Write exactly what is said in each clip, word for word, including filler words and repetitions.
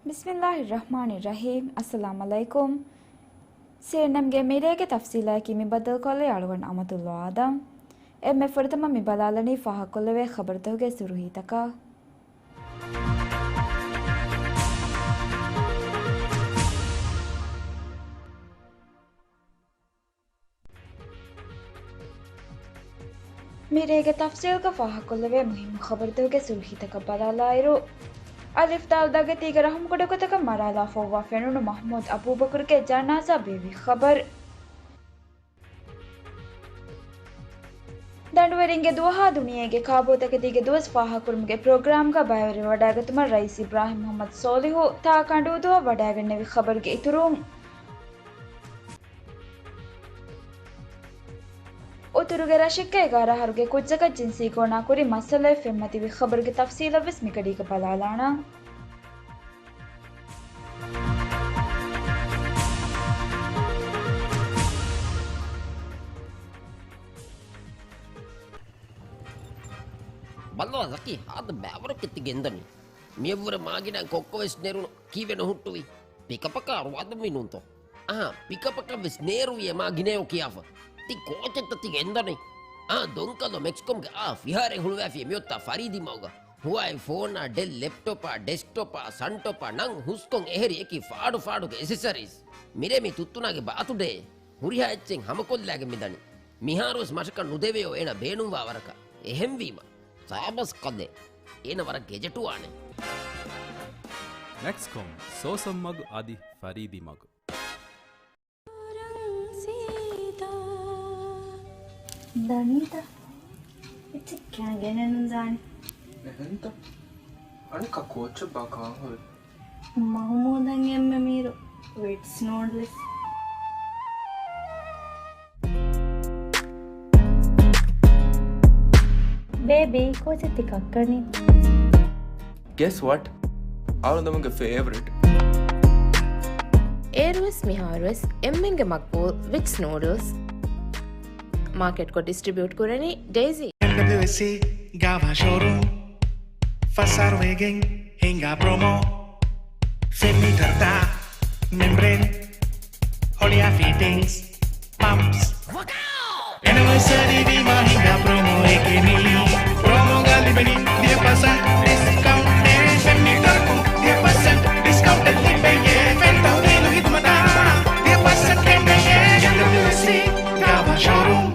ބިސްމިއްލާހި ރަޙްމާނި ރަޙީމް. އައްސަލާމް ޢަލައިކުމް. ސީއެންއެމްގެ މިރޭގެ ތަފްސީލާއެކީ މި ބައްދަލުކޮށްލީ އަޅުގަނޑު އަމަތުﷲ އާދަމް. އެންމެ ފުރަތަމަ މި ބަލާލަނީ ފާހަގަކޮށްލެވޭ ޚަބަރުތަކުގެ ސުރުހީތަކަށް. މިރޭގެ ތަފްސީލްގަ ފާހަގަކޮށްލެވޭ މުހިއްމު ޚަބަރުތަކުގެ ސުރުހީތަކަށް ބަލާލާއިރު، އަލިފް ދާލް ދަގަތީގަ ރަހުމުކުޑަ ގޮތަކަށް މަރާލާފަ އޮއްވާ ފެނުނު މަޙްމޫދު އަބޫބަކުރުގެ ޖަނާޒާ ބޭއްވި ޚަބަރު. ދަނޑުވެރިންގެ ދުވަހާ ދުނިޔޭގެ ކާބޯތަކެތީގެ ދުވަސް ފާހަގަކުރުމުގެ ޕްރޮގްރާމްގަ ބައިވެރިވެވަޑައިގަތުމަށް ރައީސް އިބްރާހިމް މުޙައްމަދު ސޯލިހު ތާ ކަނޑޫދުއަށް ވަޑައިގެންނެވި ޚަބަރުގެ އިތުރުން، އުތުރުގެ ރަށެއްގަ އެގާރަ އަހަރުގެ ކުއްޖަކަށް ޖިންސީ ގޯނާ ކުރި މައްސަލައެއް ފެންމަތިވި ޚަބަރުގެ ތަފްސީލަށް ވެސް މިގަޑީގަ ބަލާލާނަން. ބައްލަވާ ޒަކީ، ހާދަ ބައިވަރަކަށް ތި ގެންދަނީ. މިއަށްވުރެ މާގިނައިން ކޮއްކޮވެސް ނެރުނު ކީއްވެ ނުހުއްޓުވީ؟ ޕިކަޕަކާ އަރުވާދަންވީ ނޫންތޯ؟ އަހާ، ޕިކަޕަކަށްވެސް ނޭރުވިއޭ މާ ގިނައޯ ކިޔާފަ. ތި ކޯޗެއްތަ ތި ގެންދަނީ؟ އާ، ދޮންކަލޯ މެކްސްކޮމްގެ އާ ފިހާރައެއް ހުޅުވާފިޔޭ މިއޮތްތާ ފަރީދީ މަގުގަ. ހުވާއި ފޯނާ، ޑެލް ލެޕްޓޮޕާ، ޑެސްކްޓޮޕާ، ސަންޓޮޕާ ނަން ހުސްކޮން އެހެރި އެކި ފާޑު ފާޑުގެ އެސެސަރީސް. މިރޭ މި ތުއްތުނާގެ ބާތުޑޭ. ހުރިހާ އެއްޗެއް ހަމަކޮށްލާގެން މިދަނީ. މިހާރުވެސް މަށަކަށް ނުދެވެޔޯ އޭނަ ބޭނުންވާ ވަރަކަށް. އެހެންވީމަ، ސާބަސް ކަލޭ. އޭނަ ވަރަށް ގެޖެޓުވާނެ. މެކްސްކޮމް، ސޯސަން މަގު އަދި ފަރީދީ މަގު. ދަނީތަ؟ އެއްޗެއް ކައިގެނެއް ނުދާނެ. އެހެންތަ؟ އަނެއްކާ ކޯއްޗެއްބާ ކާން ހުރީ؟ މަހުމޫދަށް އެންމެ މީރު ވިޓްސް ނޫޑްލްސް. ބޭބީ، ކޯޗެއް ތި ކައްކަނީ؟ Guess what? އަޅުގަނޑުގެ ފޭވަރިޓް. އޭރުވެސް މިހާރުވެސް އެންމެންގެ މަގްބޫލް ވިޓްސް ނޫޑްލްސް. މާކެޓްކޮށް ޑިސްޓްރިބިއުޓް ކުރަނީ ޑޭޒީ. އެމްޑަބްލިއުއެސްސީ ގާވާ ޝޯރޫމް. ފަސް އަހަރު ވެގެން ހިނގާ ޕްރޮމޯ. ފެން މީޓަރުތައް، މެމްބްރޭން، ހޮޅިއާ ފިޓިންގްސް، ޕަމްޕްސް. އެނިވަރސަރީ ވީމާ ހިނގާ ޕްރޮމޯއެކޭ މީ. ޕްރޮމޯގަ ލިބެނީ ދިހަ ޕަސެންޓް ޑިސްކައުންޓެއް. ފެން މީޓަރަކުން ދިހަ ޕަސެންޓް ޑިސްކައުންޓެއް ލިބެޔޭ. ފެން ތަހުލީލު ހިދުމަތަށް ދިހަ ޕަސެންޓް ކެނޑެޔޭ. އެމްޑަބްލިއުއެސްސީ ގާވާ ޝޯރޫމް.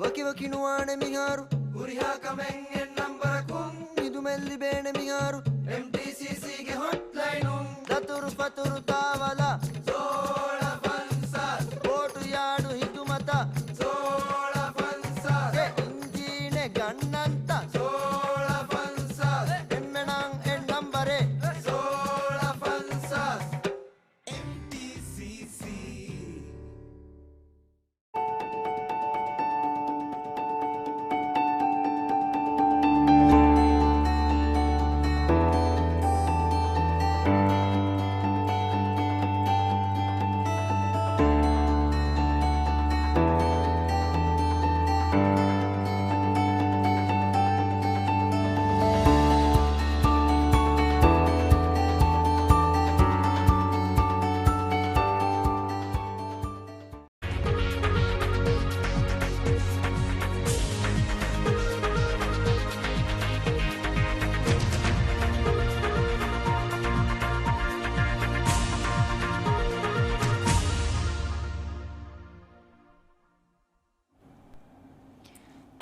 ވަކިވަކި ނުވާނެ މިހާރު. ހުރިހާ ކަމެއް އެއް ނަންބަރަކުން. ހިދުމަތް ލިބޭނެ މިހާރު. އެމްޓީސީސީގެ ހޮޓްލައިނުން. ދަތުރު ފަތުރު ތާވަލަށް. ސޯޅަ ފަންސާސް. ބޯޓު ޔާޑު ހިދުމަތަށް. ސޯޅަ ފަންސާސް. އެ އިންޖީނެއް ގަންނަންތަ؟ ސޯޅަ ފަންސާސް. އެންމެނަށް އެއް ނަންބަރެއް. ސޯޅަ ފަންސާސް. އެމްޓީސީސީ.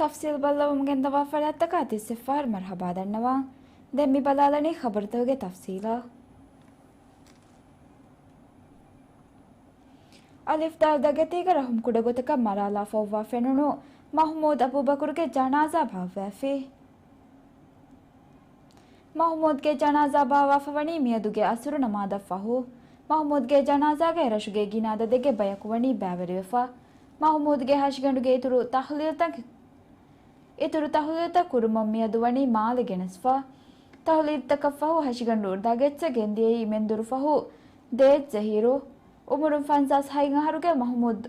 ތަފްސީލް ބައްލަވަމުން ގެންދަވާ ފަރާތްތަކާ ތިއްސެއްފަހަރު މަރުޙަބާ ދަންނަވާ. ދެން މި ބަލާލަނީ ޚަބަރުތަކުގެ ތަފްސީލަށް. އަލިފް ދާލް ދަގަތީގަ ރަހުމް ކުޑަ ގޮތަކަށް މަރާލާފަ އޮއްވާ ފެނުނު މަޙްމޫދު އަބޫބަކުރުގެ ޖަނާޒާ ބާއްވައިފި. މަޙްމޫދުގެ ޖަނާޒާ ބާއްވާފަ ވަނީ މިއަދުގެ އަސުރު ނަމާދަށް ފަހު. މަޙްމޫދުގެ ޖަނާޒާގައި ރަށުގެ ގިނަ އަދަދެއްގެ ބަޔަކު ވަނީ ބައިވެރިވެފަ. މަޙްމޫދުގެ ހަށިގަނޑުގެ އިތުރު ތަޙްލީލްތައް، އިތުރު ތަޙްލީލްތައް ކުރުމަށް މިއަދު ވަނީ މާލެ ގެނެސްފަ. ތަޙްލީލްތަކަށް ފަހު ހަށިގަނޑު ދަގައެއްޗަށް ގެންދިޔައީ މެންދުރު ފަހު ދޭއްޗެއް އިރު، އުމުރުން ފަންސާސް ހަތް އަހަރުގެ މަޙްމޫދު،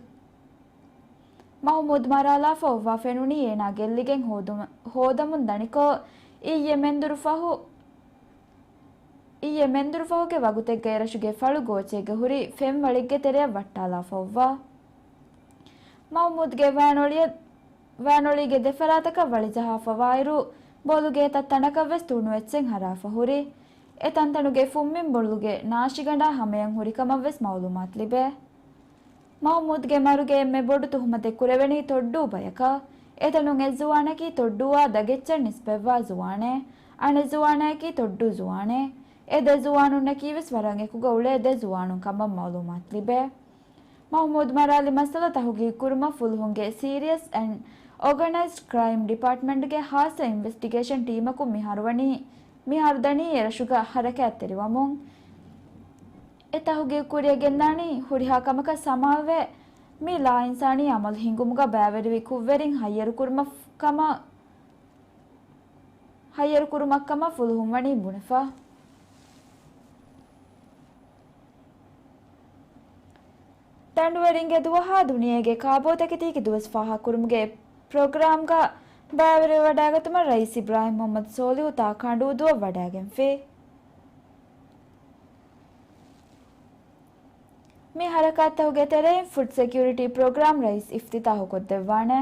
މަޙްމޫދު މަރާލާފަ އޮއްވާ ފެނުނީ އޭނާ ގެއްލިގެން ހޯދުމަ-، ހޯދަމުން ދަނިކޮށް، އިއްޔެ މެންދުރު ފަހު، އިއްޔެ މެންދުރު ފަހުގެ ވަގުތެއްގަ އެރަށުގެ ފަޅު ގޯއްޗެއްގަ ހުރި ފެންވަޅެއްގެ ތެރެއަށް ވައްޓާލާފައޮއްވާ. މަހުމޫދުގެ ވައިނޮޅިއަށް، ވައިނޮޅީގެ ދެފަރާތަކަށް ވަޅިޖަހާފަވާއިރު، ބޮލުގެ އެތައް ތަނަކަށްވެސް ތޫނު އެއްޗެއް ހަރާފަ ހުރި. އެ ތަންތަނުގެ ފުންމިން ބޮލުގެ ނާށިގަނޑާ ހަމަޔަށް ހުރިކަމަށްވެސް މައުލޫމާތު ލިބޭ. މަހުމޫދުގެ މަރުގެ އެންމެ ބޮޑު ތުހުމަތެއް ކުރެވެނީ ތޮއްޑޫ ބަޔަކަށް. އެތަނުން އެއްޒުވާނަކީ ތޮއްޑޫއާ ދަގެއްޗަށް ނިސްބަތްވާ ޒުވާނެއް. އަނެއް ޒުވާނައަކީ ތޮއްޑޫ ޒުވާނެއް. އެ ދެ ޒުވާނުންނަކީވެސް ވަރަށް އެކުގަ އުޅޭ ދެ ޒުވާނުން ކަމަށް މައުލޫމާތު ލިބޭ. މަހުމޫދު މަރާލި މައްސަލަ ތަހުގީގުކުރުމަށް ފުލުހުންގެ ސީރިއަސް އެންޑް އޯގަނައިޒްޑް ކްރައިމް ޑިޕާޓްމަންޓްގެ ހާއްސަ އިންވެސްޓިގޭޝަން ޓީމަކުން މިހާރު ވަނީ، މިހާރު ދަނީ އެރަށުގަ ހަރަކާތްތެރިވަމުން. އެ ތަހުގީގު ކުރިއަށް ގެންދާނީ ހުރިހާ ކަމަކަށް ސަމާލުވެ، މި ލާއިންސާނީ އަމަލު ހިންގުމުގަ ބައިވެރިވި ކުށްވެރިން ހައްޔަރުކުރުމަށް ކަމަށް، ހައްޔަރުކުރުމަށްކަމަށް ފުލުހުން ވަނީ ބުނެފަ. ދަނޑުވެރިންގެ ދުވަހާ ދުނިޔޭގެ ކާބޯތަކެތީގެ ދުވަސް ފާހަގަކުރުމުގެ ޕްރޮގްރާމްގަ ބައިވެރިވެވަޑައިގަތުމަށް ރައީސް އިބްރާހިމް މުހައްމަދު ސޯލިހު ތާ ކަނޑޫދޫއަށް ވަޑައިގެންފި. މި ހަރަކާތްތަހުގެ ތެރެއިން ފުޑް ސެކިއުރިޓީ ޕްރޮގްރާމް ރައީސް އިފްތިތާހުކޮށްދެއްވާނެ.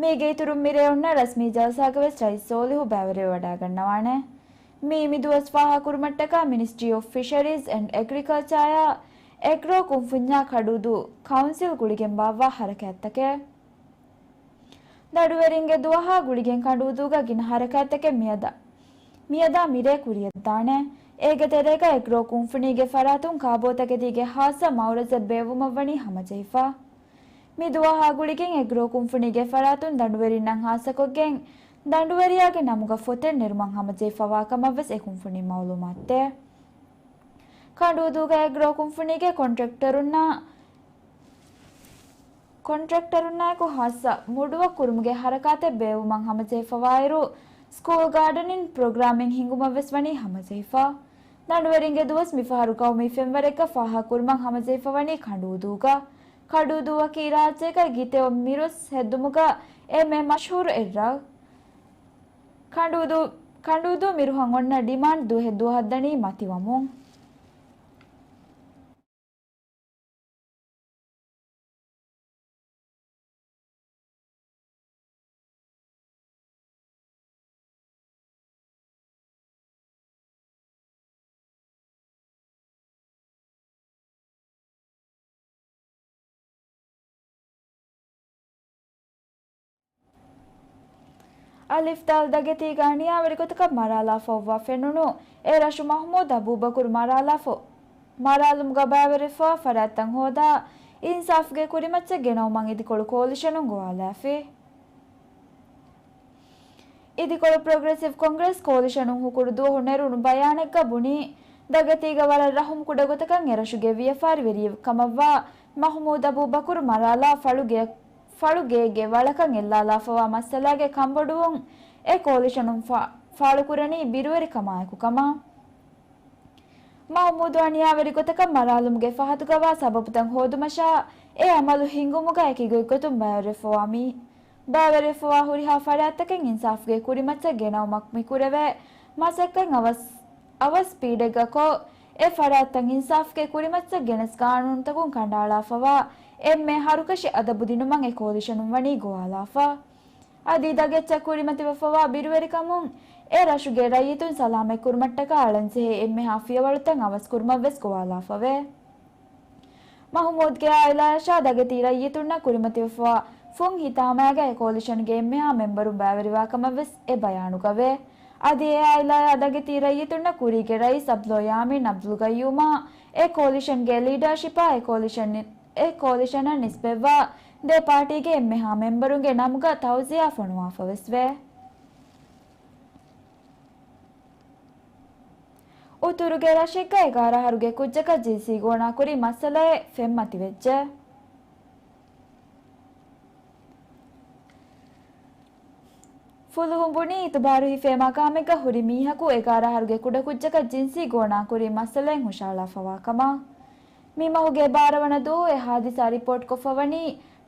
މީގެ އިތުރުން މިރޭ އޮންނަ ރަސްމީ ޖަލްސާގަވެސް ރައީސް ސޯލިހު ބައިވެރިވެވަޑައިގަންނަވާނެ. މި މި ދުވަސް ފާހަގަކުރުމަށްޓަކާ މިނިސްޓްރީ އޮފް ފިޝަރީޒް އެންޑް އެގްރިކަލްޗާއާ އެގްރޯ ކުންފުންޏާ ކަޑޫދޫ ކައުންސިލް ގުޅިގެން ބާއްވާ ހަރަކާތްތަކެއް. ދަނޑުވެރިންގެ ދުވަހާ ގުޅިގެން ކަނޑޫދޫގަ ގިނަ ހަރަކާތްތަކެއް މިއަދާ، މިއަދާ މިރޭ ކުރިއަށްދާނެ. އޭގެ ތެރޭގަ އެގްރޯ ކުންފުނީގެ ފަރާތުން ކާބޯތަކެތީގެ ހާއްސަ މައުރަޒެއް ބޭއްވުމަށްވަނީ ހަމަޖެހިފަ. މި ދުވަހާ ގުޅިގެން އެގްރޯ ކުންފުނީގެ ފަރާތުން ދަނޑުވެރިންނަށް ހާއްސަކޮށްގެން، ދަނޑުވެރިޔާގެ ނަމުގަ ފޮތެއް ނެރުމަށް ހަމަޖެހިފަވާ ކަމަށްވެސް އެ ކުންފުނީން މައުލޫމާތުދޭ. ކަނޑޫދޫގަ އެގްރޯ ކުންފުނީގެ ކޮންޓްރެކްޓަރުންނާ، ކޮންޓްރެކްޓަރުންނާއެކު ހާއްސަ މުޑުއަށް ކުރުމުގެ ހަރަކާތެއް ބޭއްވުމަށް ހަމަޖެހިފަވާއިރު، ސްކޫލް ގާޑަނިން ޕްރޮގްރާމިން ހިންގުމަށްވެސް ވަނީ ހަމަޖެހިފަ. ދަނޑުވެރިންގެ ދުވަސް މިފަހަރު ގައުމީ ފެންވަރެއްގަ ފާހަގަކުރުމަށް ހަމަޖެހިފަވަނީ ކަނޑޫދޫގަ. ކަނޑޫދޫއަކީ ރާއްޖޭގަ ގިތެޔޮ މިރުސް ހެއްދުމުގަ އެންމެ މަޝްހޫރު އެއްރަށް. ކަނޑޫދޫ، ކަނޑޫދޫ މިރުހަށް އޮންނަ ޑިމާންޑް ދުވަހެއް ދުވަހަށް ދަނީ މަތިވަމުން. އަލިފް ދާލް ދަގެތީގަ އަނިޔާވެރި ގޮތަކަށް މަރާލާފައޮއްވާ ފެނުނު އެ ރަށު މަހްމޫދު އަބޫބަކުރު މަރާލާފަ، މަރާލުމުގަ ބައިވެރިވެފަވާ ފަރާތްތައް ހޯދާ، އިންސާފުގެ ކުރިމައްޗަށް ގެނައުމަށް އިދިކޮޅު ކޯލިޝަނުން ގޮވާލާފި. އިދިކޮޅު ޕްރޮގްރެސިވް ކޮންގްރެސް ކޯލިޝަނުން ހުކުރު ދުވަހު ނެރުނު ބަޔާނެއްގަ ބުނީ، ދަގެތީގަ ވަރަށް ރަހުމް ކުޑަގޮތަކަށް އެރަށުގެ ވިޔަފާރިވެރިއެއް ކަމަށްވާ މަހުމޫދު އަބޫބަކުރު މަރާލާ ފަޅުގެ، ފަޅުގެއެއްގެ ވަޅަކަށް އެއްލާލާފަވާ މައްސަލާގެ ކަންބޮޑުވުން އެ ކޯލިޝަނުން ފާ، ފާޅުކުރަނީ ބިރުވެރިކަމާއެކު ކަމަށް. މަހުމޫދު އަނިޔާވެރި ގޮތަކަށް މަރާލުމުގެ ފަހަތުގަވާ ސަބަބުތައް ހޯދުމަށާ، އެ އަމަލު ހިންގުމުގަ އެކިގޮތްގޮތުން ބައިވެރިވެފަވާ މީ، ބައިވެރިވެފަވާ ހުރިހާ ފަރާތްތަކެއް އިންސާފުގެ ކުރިމައްޗަށް ގެނައުމަށް މިކުރެވޭ މަސައްކަތް އަވަސް، އަވަސް ސްޕީޑެއްގަ ކޮށް، އެ ފަރާތްތައް އިންސާފުގެ ކުރިމައްޗަށް ގެނެސް ގާނޫނުތަކުން ކަނޑައަޅާފަވާ އެންމެ ހަރުކަށި އަދަބު ދިނުމަށް އެ ކޯލިޝަނުން ވަނީ ގޮވާލާފަ. އަދި ދަގެއްޗަށް ކުރިމަތިވެފަވާ ބިރުވެރިކަމުން އެ ރަށުގެ ރައްޔިތުން ސަލާމަތްކުރުމަށްޓަކާ އަޅަންޖެހޭ އެންމެހާ ފިޔަވަޅުތައް އަވަސްކުރުމަށްވެސް ގޮވާލާފަވޭ. މަހުމޫދުގެ އާއިލާއަށާ ދަގެތީ ރައްޔިތުންނަށް ކުރިމަތިވެފަވާ ފުން ހިތާމައިގަ އެ ކޯލިޝަންގެ އެންމެހާ މެމްބަރުން ބައިވެރިވާ ކަމަށްވެސް އެ ބަޔާނުގަވޭ. އަދި އެ އާއިލާއާ ދަގެތީ ރައްޔިތުންނަށް ކުރީގެ ރައީސް އަބްދުﷲ ޔާމީން އަބްދުލްގައްޔޫމާ އެ ކޯލިޝަންގެ ލީޑާޝިޕާ އެ ކޯލިޝަން އެ ކޯލިޝަނަށް ނިސްބަތްވާ ދެ ޕާޓީގެ އެންމެހާ މެމްބަރުންގެ ނަމުގަ ތައުޒިޔާ ފޮނުވާފަވެސްވޭ. އުތުރުގެ ރަށެއްގަ އެގާރަ އަހަރުގެ ކުއްޖަކަށް ޖިންސީ ގޯނާކުރި މައްސަލައެއް ފެންމަތިވެއްޖެ. ފުލުހުން ބުނީ، އިތުބާރު ހިފޭ މަގާމެއްގަ ހުރި މީހަކު އެގާރަ އަހަރުގެ ކުޑަކުއްޖަކަށް ޖިންސީ ގޯނާކުރި މައްސަލައެއް ހުށައަޅާފަވާ ކަމަށް. މި މަހުގެ ބާރަ ވަނަ ދުވަހު އެ ހާދިސާ ރިޕޯޓްކޮށްފަ ވަނީ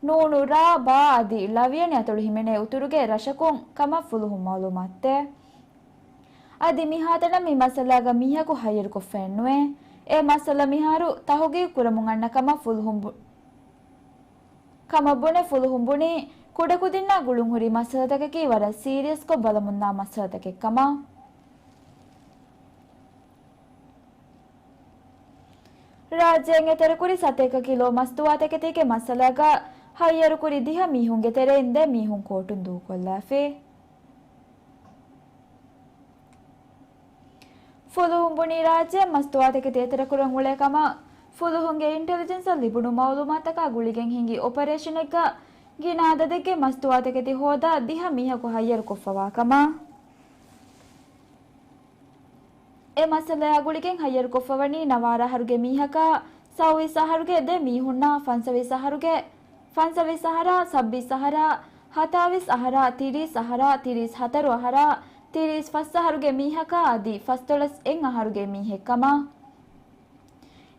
ނޫނު ރ. ބ. އަދި ޅ. އަތޮޅު ހިމެނޭ އުތުރުގެ ރަށަކުން ކަމަށް ފުލުހުން މައުލޫމާތުދޭ. އަދި މިހާތަނަށް މި މައްސަލާގަ މީހަކު ހައްޔަރުކޮށްފައެއްނުވޭ. އެ މައްސަލަ މިހާރު ތަހުގީގު ކުރަމުން އަންނަ ކަމަށް ފުލުހުން ބު-، ކަމަށް ބުނެ ފުލުހުން ބުނީ، ކުޑަކުދިންނާ ގުޅުންހުރި މައްސަލަތަކަކީ ވަރަށް ސީރިއަސްކޮށް ބަލަމުންދާ މައްސަލަތަކެއް ކަމަށް. ރާއްޖޭން އެތެރެކުރި ސަތޭކަ ކިލޯ މަސްތުވާތަކެތީގެ މައްސަލާގަ ހައްޔަރުކުރި ދިހަ މީހުންގެ ތެރެއިން ދެ މީހުން ކޯޓުން ދޫކޮށްލާފި. ފުލުހުން ބުނީ ރާއްޖެއަށް މަސްތުވާތަކެތި އެތެރެކުރަން އުޅޭ ކަމަށް ފުލުހުންގެ އިންޓެލިޖެންސަށް ލިބުނު މައުލޫމާތަކާ ގުޅިގެން ހިނގި އޮޕަރޭޝަނެއްގަ ގިނަ އަދަދެއްގެ މަސްތުވާތަކެތި ހޯދާ ދިހަ މީހަކު ހައްޔަރުކޮށްފަވާ ކަމަށް. އެ މައްސަލަޔާ ގުޅިގެން ހައްޔަރުކޮށްފަވަނީ ނަވާރަ އަހަރުގެ މީހަކާ، ސައުވީސް އަހަރުގެ ދެ މީހުންނާ، ފަންސަވީސް އަހަރުގެ، ފަންސަވީސް އަހަރާ، ސައްބީސް އަހަރާ، ހަތާވީސް އަހަރާ، ތިރީސް އަހަރާ، ތިރީސް ހަތަރު އަހަރާ، ތިރީސް ފަސް އަހަރުގެ މީހަކާ އަދި ފަސްދޮޅަސް އެއް އަހަރުގެ މީހެއް ކަމަށް.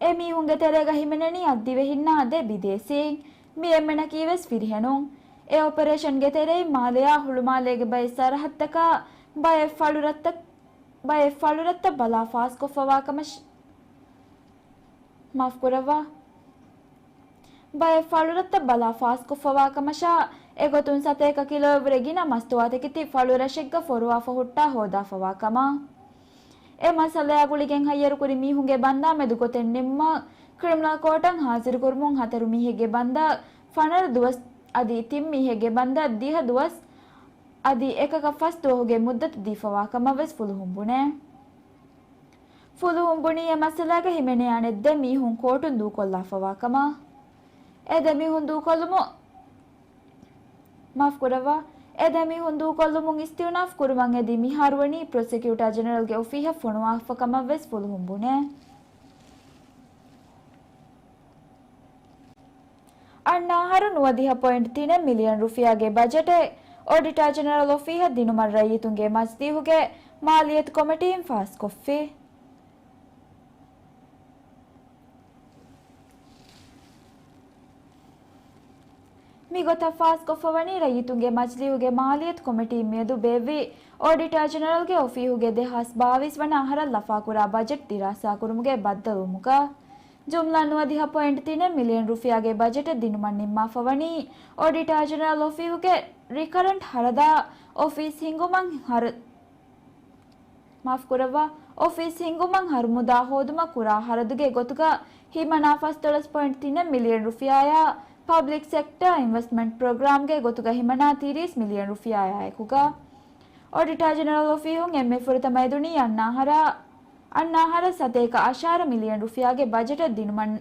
އެ މީހުންގެ ތެރޭގަ ހިމެނެނީ އަށް ދިވެހިންނާ ދެ ބިދޭސީން. މި އެންމެނަކީވެސް ފިރިހެނުން. އެ އޮޕަރޭޝަންގެ ތެރެއިން މާލެއާ ހުޅުމާލޭގެ ބައެއް ސަރަހައްދަކާ ބައެއް ފަޅުރަށްތައް، ބައެއް ފަޅުރަށްތައް ބަލާ ފާސްކޮށްފަވާ ކަމަށް، މާފްކުރައްވާ. ބައެއް ފަޅުރަށްތައް ބަލާ ފާސްކޮށްފަވާ ކަމަށާ، އެގޮތުން ސަތޭކަ ކިލޯއަށްވުރެ ގިނަ މަސްތުވާތަކެތި ފަޅުރަށެއްގަ ފޮރުވާފަ ހުއްޓާ ހޯދާފަވާ ކަމަށް. އެ މައްސަލަޔާ ގުޅިގެން ހައްޔަރުކުރި މީހުންގެ ބަންދާ މެދު ގޮތެއް ނިންމަން، ކްރިމިނަލް ކޯޓަށް ހާޒިރުކުރުމުން ހަތަރު މީހެއްގެ ބަންދާ ފަނަރަ ދުވަސް އަދި ތިން މީހެއްގެ ބަންދާ ދިހަ ދުވަސް އަދި އެކަކަށް ފަސް ދުވަހުގެ މުއްދަތު ދީފަވާ ކަމަށްވެސް ފުލުހުން ބުނޭ. ފުލުހުން ބުނީ އެ މައްސަލާގަ ހިމެނޭ އަނެއް ދެ މީހުން ކޯޓުން ދޫކޮށްލާފަވާ ކަމަށް. އެ ދެ މީހުން ދޫކޮށްލުމު، މާފްކުރައްވާ، އެ ދެ މީހުން ދޫކޮށްލުމުން އިސްތިއުނާފް ކުރުމަށް އެދި މިހާރުވަނީ ޕްރޮސެކިއުޓާ ޖެނެރަލްގެ އޮފީހަށް ފޮނުވާފަ ކަމަށްވެސް ފުލުހުން ބުނޭ. އަންނަ އަހަރު ނުވަދިހަ ޕޮއިންޓް ތިނެއް މިލިއަން ރުފިޔާގެ ބަޖެޓެއް އޮޑިޓާ ޖެނެރަލް އޮފީހަށް ދިނުމަށް ރައްޔިތުންގެ މަޖިލީހުގެ މާލިޔަތު ކޮމިޓީން ފާސްކޮށްފި. މިގޮތަށް ފާސްކޮށްފަވަނީ ރައްޔިތުންގެ މަޖިލީހުގެ މާލިޔަތު ކޮމިޓީން މިއަދު ބޭއްވި އޮޑިޓާ ޖެނެރަލްގެ އޮފީހުގެ ދެހާސް ބާވީސް ވަނަ އަހަރަށް ލަފާކުރާ ބަޖެޓް ދިރާސާކުރުމުގެ ބައްދަލުވުމުގަ، ޖުމްލަ ނުވަދިހަ ޕޮއިންޓް ތިނެއް މިލިއަން ރުފިޔާގެ ބަޖެޓެއް ދިނުމަށް ނިންމާފަވަނީ، އޮޑިޓާ ޖެނެރަލް އޮފީހުގެ ރިކަރަންޓް ހަރަދާ އޮފީސް ހިންގުމަށް ހަރ-، މާފްކުރައްވާ، އޮފީސް ހިންގުމަށް ހަރުމުދާ ހޯދުމަށް ކުރާ ހަރަދުގެ ގޮތުގަ ހިމަނާ ފަސްދޮޅަސް ޕޮއިންޓް ތިނެއް މިލިއަން ރުފިޔާއާ، ޕަބްލިކް ސެކްޓާ އިންވެސްޓްމަންޓް ޕްރޮގްރާމްގެ ގޮތުގަ ހިމަނާ ތިރީސް މިލިއަން ރުފިޔާއާއެކުގަ، އޮޑިޓާ ޖެނެރަލް އޮފީހުން އެންމެ ފުރަތަމަ އެދުނީ އަންނަ އަހަރާ، އަންނަ އަހަރަށް ސަތޭކަ އަށާރަ މިލިއަން ރުފިޔާގެ ބަޖެޓެއް ދިނުމަށް،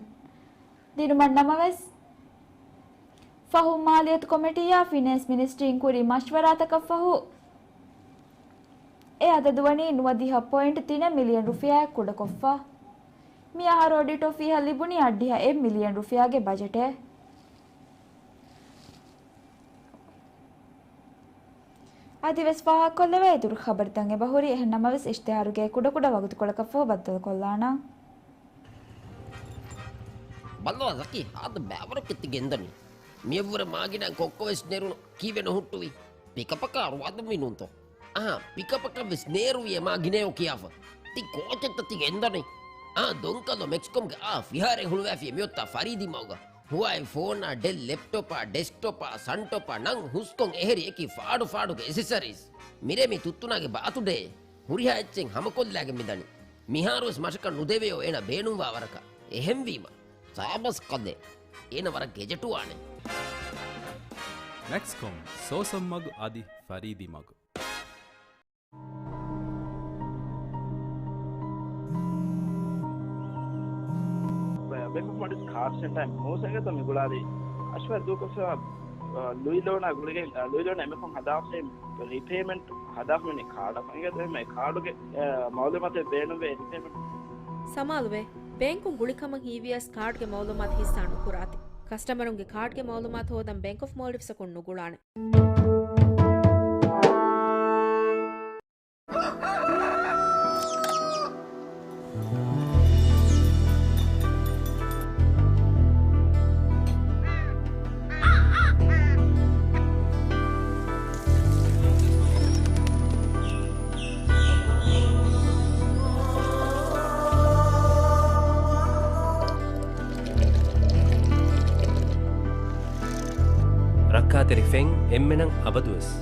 ދިނުމަށް ނަމަވެސް، ފަހުން މާލިޔަތު ކޮމިޓީއާ ފިނޭންސް މިނިސްޓްރީން ކުރި މަޝްވަރާތަކަށްފަހު، އެ އަދަދު ވަނީ ނުވަދިހަ ޕޮއިންޓް ތިނެއް މިލިއަން ރުފިޔާއަށް ކުޑަކޮށްފަ. މިއަހަރު އޮޑިޓް އޮފީހަށް ލިބުނީ އަށްޑިހަ އެއް މިލިއަން ރުފިޔާގެ ބަޖެޓެއް. އަދިވެސް ފާހަގަކޮށްލެވޭ އިތުރު ޚަބަރުތައް އެބަހުރި، އެހެން ނަމަވެސް އިޝްތިހާރުގެ ކުޑަކުޑަ ވަގުތުކޮޅަކަށްފަހު ބައްދަލުކޮށްލާނަން. ބައްލަވާ ޒަކީ، ހާދަ ބައިވަރަކަށް ތި ގެންދަނީ. މިއަށްވުރެ މާގިނައިން ކޮއްކޮވެސް ނެރުނު، ކީއްވެ ނުހުއްޓުވީ؟ ޕިކަޕަކާ ރުވާދުންވީ ނޫންތޯ؟ އަހާ، ޕިކަޕަކަށްވެސް ނޭރުވިއޭ މާ ގިނައޭ ކިޔާފަ. ތި ކޯޗެއްތަ ތި ގެންދަނީ؟ އާ، ދޮންކަލޯ މެކްސްކޮމްގެ އާ ފިހާރައެއް ހުޅުވައިފި މިއޮތާ ފަރީދީ މަގުގަ. ހުވާއި ފޯނާ، ޑެލް ލެޕްޓޮޕާ، ޑެސްކްޓޮޕާ، ސަންޓޮޕާ ނަން ހުސްކޮން އެހެރި އެކި ފާޑު ފާޑުގެ އެސެސަރީސް. މިރޭ މި ތުއްތުނާގެ ބާތުޑޭ. ހުރިހާ އެއްޗެއް ހަމަކޮށްލާގެން މިދަނީ. މިހާރުވެސް މަށަކަށް ނުދެވެޔޯ އޭނަ ބޭނުންވާ ވަރަކަށް. އެހެންވީމަ، ސާބަސް ކަލޭ. އޭނަ ވަރަށް ގެޖެޓުވާނެ. މެކްސްކޮމް، ސޯސަން މަގު އަދި ފަރީދީ މަގު. ބޭންކް އޮފް މޯލްޑިވްސް ކާޑް ސެންޓަރ މޯސަގެތަ މިގުޅާލީ އަޝްވަރް ދޫކޮށްފަ، އަ، ލުއި ލޯނާ ގުޅިގެން، އަ، ލުއި ލޯނާ އެމެކޮން ހަދާފައި ރީޕޭމަންޓް ހަދާފަ މިނި ކާޑަށް އިނގޭތޯ އެ ކާޑުގެ، އަ، މައުލޫމާތެއް ބޭނުންވޭ ރީޕޭމަންޓް. ސަމާލުވޭ، ބޭންކުން ގުޅިކަމަށް ހީވިޔަސް ކާޑްގެ މައުލޫމާތު ހިއްސާ ނުކުރާތި. ކަސްޓަމަރުންގެ ކާޑްގެ މައުލޫމާތު ހޯދަން ބޭންކް އޮފް މޯލްޑިވްސްއަކުން ނުގުޅާނެ. ތެރިފެން އެންމެނަށް އަބަދުވެސް.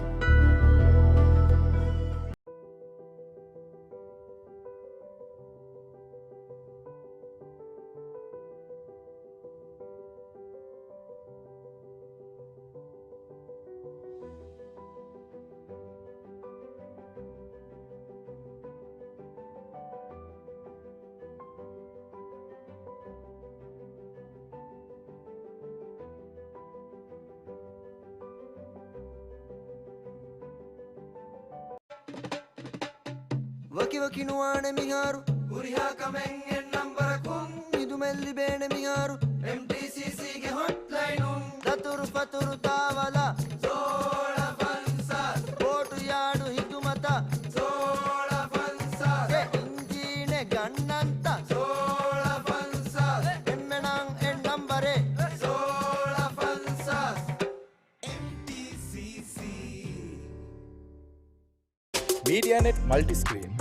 ވަކިވަކި ނުވާނެ މިހާރު، ހުރިހާ ކަމެއް އެއް ނަންބަރަކުން. ހިދުމަތް ލިބޭނެ މިހާރު، އެމްޓީސީސީގެ ހޮޓްލައިނުން. ދަތުރު ފަތުރު ތާވަލަށް، ސޯޅަ ފަންސާސް. ބޯޓު ޔާޑު ހިދުމަތަށް، ސޯޅަ ފަންސާސް. އެ އިންޖީނެއް ގަންނަންތަ، ސޯޅަ ފަންސާސް. އެންމެނަން އެއް ނަންބަރެއް، ސޯޅަ ފަންސާސް. އެމްޓީސީސީ. މީޑިއާނެޓް މަލްޓިސްކްރީން.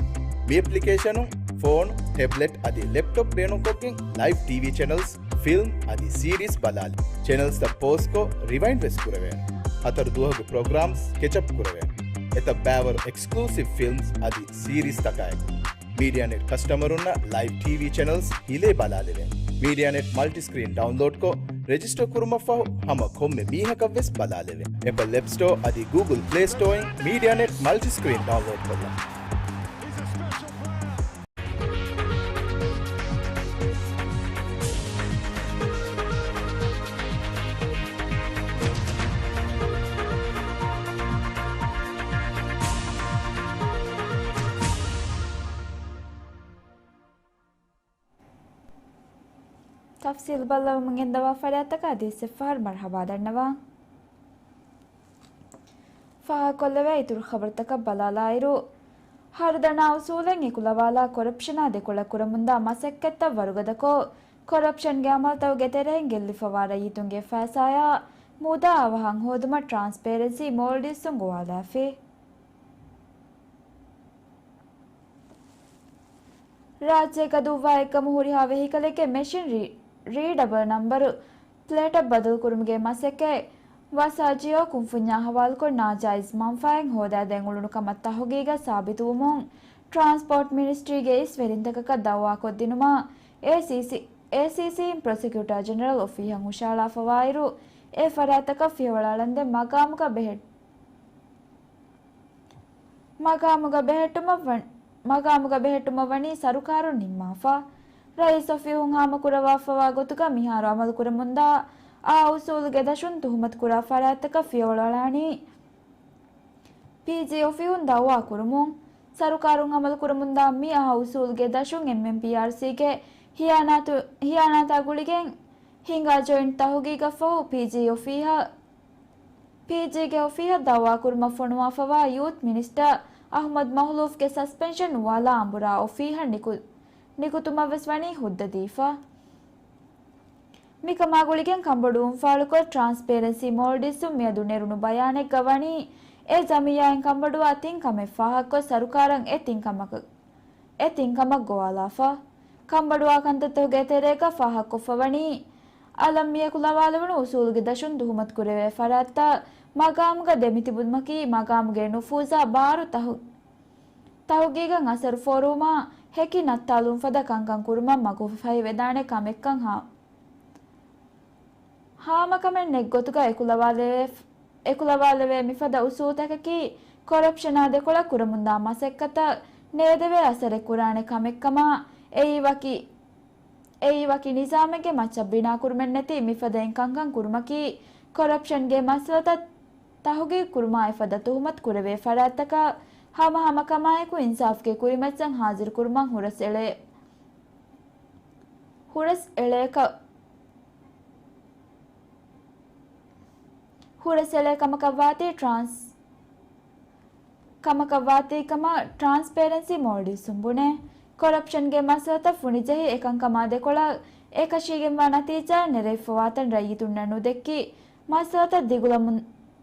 މި އެޕްލިކޭޝަނުން ފޯނު، ޓެބްލެޓް އަދި ލެޕްޓޮޕް ބޭނުންކޮށްގެން ލައިވް ޓީވީ ޗެނަލްސް، ފިލްމް އަދި ސީރީސް ބަލާލި. ޗެނަލްސްތައް ޕޯޒްކޮށް، ރިވައިންޑް ވެސް ކުރެވޭނެ. ހަތަރު ދުވަހުގެ ޕްރޮގްރާމްސް ކެޗަޕް ކުރެވޭނެ. އެތައް ބައިވަރު އެކްސްކްލޫސިވް ފިލްމްސް އަދި ސީރީސްތަކާއެކު. މީޑިއާނެޓް ކަސްޓަމަރުންނަށް ލައިވް ޓީވީ ޗެނަލްސް ހިލޭ ބަލާލެވޭނެ. މީޑިއާނެޓް މަލްޓިސްކްރީން ޑައުންލޯޑްކޮށް، ރެޖިސްޓަރ ކުރުމަށްފަހު ހަމަ ކޮންމެ މީހަކަށްވެސް ބަލާލެވޭ. އެޕަލް އެޕް ސްޓޯ އަދި ގޫގުލް ޕްލޭ ސްޓޯއިން މީޑިއާނެޓް މަލްޓިސްކްރީން ޑައުންލޯޑްކޮށްލަން. ތަފްސީލް ބައްލަވަމުން ގެންދަވާ ފަރާތްތަކަށް އަދިވެސް އެއްފަހަރު މަރުޙަބާ ދަންނަވާ. ފާހަގަކޮށްލެވޭ އިތުރު ޚަބަރުތަކަށް ބަލާލާއިރު، ހަރުދަނާ އުސޫލެއް އެކުލަވާލާ ކޮރަޕްޝަނާ ދެކޮޅަށް ކުރަމުންދާ މަސައްކަތްތައް ވަރުގަދަކޮށް، ކޮރަޕްޝަންގެ އަމަލުތަކުގެ ތެރެއިން ގެއްލިފަވާ ރައްޔިތުންގެ ފައިސާއާ މުދާ އަވަހަށް ހޯދުމަށް ޓްރާންސްޕޭރެންސީ މޯލްޑިވްސުން ގޮވާލާފި. ރާއްޖޭގަ ދުއްވާ އެއްގަމު ހުރިހާ ވެހިކަލެއްގެ މެޝިން ރީ-، ރީޑަބަލް ނަންބަރު ޕްލޭޓަށް ބަދަލުކުރުމުގެ މަސައްކަތް ވަސާޖިއޯ ކުންފުންޏާ ހަވާލުކޮށް ނާޖާއިޒް މަންފާއެއް ހޯދާދޭން އުޅުނު ކަމަށް ތަހުގީގަށް ސާބިތުވުމުން، ޓްރާންސްޕޯޓް މިނިސްޓްރީގެ އިސްވެރިންތަކަކަށް ދައުވާކޮށްދިނުމަށް އޭސީސީ، އޭސީސީއިން ޕްރޮސިކިއުޓާ ޖެނެރަލް އޮފީހަށް ހުށަހަޅާފަވާއިރު، އެ ފަރާތްތަކަށް ފިޔަވަޅު އަޅަންދެން މަގާމުގަ ބެހެއް-، މަގާމުގަ ބެހެއްޓުމަށް ވަން-، މަގާމުގަ ބެހެއްޓުމަށް ވަނީ ސަރުކާރުން ނިންމާފަ. ރައީސް އޮފީހުން ހާމަކުރައްވާފައިވާ ގޮތުގަ މިހާރު އަމަލުކުރަމުންދާ އާ އުސޫލުގެ ދަށުން ތުހުމަތުކުރާ ފަރާތްތަކަށް ފިޔަވަޅު އަޅާނީ ޕީޖީ އޮފީހުން ދައުވާ ކުރުމުން. ސަރުކާރުން އަމަލުކުރަމުންދާ މި އާ އުސޫލުގެ ދަށުން އެމްއެމްޕީއާރްސީގެ ހިޔާނާތު-، ހިޔާނާތާ ގުޅިގެން ހިނގާ ޖޮއިންޓް ތަހުގީގަށްފަހު ޕީޖީ އޮފީހަށް ޕީޖީގެ އޮފީހަށް ދައުވާކުރުމަށް ފޮނުވާފަވާ ޔޫތް މިނިސްޓަރ އަޙްމަދު މަހުލޫފްގެ ސަސްޕެންޝަން ނުވާލާ އަނބުރާ އޮފީހަށް ނިކު-، ނިކުތުމަށްވެސް ވަނީ ހުއްދަ ދީފަ. މިކަމާ ގުޅިގެން ކަންބޮޑުވުން ފާޅުކޮށް، ޓްރާންސްޕޭރެންސީ މޯލްޑިވްސުން މިއަދު ނެރުނު ބަޔާނެއްގަ ވަނީ، އެ ޒަމިއްޔާއިން ކަންބޮޑުވާ ތިން ކަމެއް ފާހަގަކޮށް، ސަރުކާރަށް އެ ތިން ކަމަކަށް އެ ތިން ކަމަށް ގޮވާލާފަ. ކަންބޮޑުވާ ކަންތައްތަކުގެ ތެރޭގަ ފާހަގަކޮށްފަވަނީ، އަލަށް މި އެކުލަވާލެވުނު އުސޫލުގެ ދަށުން ތުހުމަތުކުރެވޭ ފަރާތްތައް މަގާމުގަ ދެމިތިބުމަކީ، މަގާމުގެ ނުފޫޒާ ބާރު ތަހު-، ތަހުގީގަށް އަސަރު ފޯރުވުމާ ހެކި ނައްތާލުން ފަދަ ކަންކަން ކުރުމަށް މަގުފަހިވެދާނެ ކަމެއްކަން ހާ-، ހާމަކަމެއް ނެތްގޮތުގަ އެކުލަވާލެވޭ-، އެކުލަވާލެވޭ މިފަދަ އުސޫލުތަކަކީ، ކޮރަޕްޝަނާ ދެކޮޅަށް ކުރަމުންދާ މަސައްކަތަށް ނޭދެވޭ އަސަރެއް ކުރާނެ ކަމެއްކަމާ، އެއީ ވަކި، އެއީ ވަކި ނިޒާމެއްގެ މައްޗަށް ބިނާކުރުމެއްނެތި މިފަދައިން ކަންކަން ކުރުމަކީ، ކޮރަޕްޝަންގެ މައްސަލަތައް ތަހުގީގު ކުރުމާ އެފަދަ ތުހުމަތު ކުރެވޭ ފަރާތްތަކަށް ހަމަހަމަކަމާއެކު އިންސާފުގެ ކުރިމައްޗަށް ހާޒިރުކުރުމަށް ހުރަސް އެޅޭ. ހުރަސް އެޅޭކަ-، ހުރަސް އެޅޭ ކަމަކަށްވާތީ ޓްރާންސް-، ކަމަކަށްވާތީ ކަމަށް ޓްރާންސްޕޭރެންސީ މޯލްޑިވްސުން ބުނޭ. ކޮރަޕްޝަންގެ މައްސަލަތައް ފުނިޖެހި އެކަންކަމާ ދެކޮޅަށް އެކަށީގެންވާ ނަތީޖާއެއް ނެރެފަވާތަން ރައްޔިތުންނަށް ނުދެއްކި، މައްސަލަތައް ދިގުލަމުން،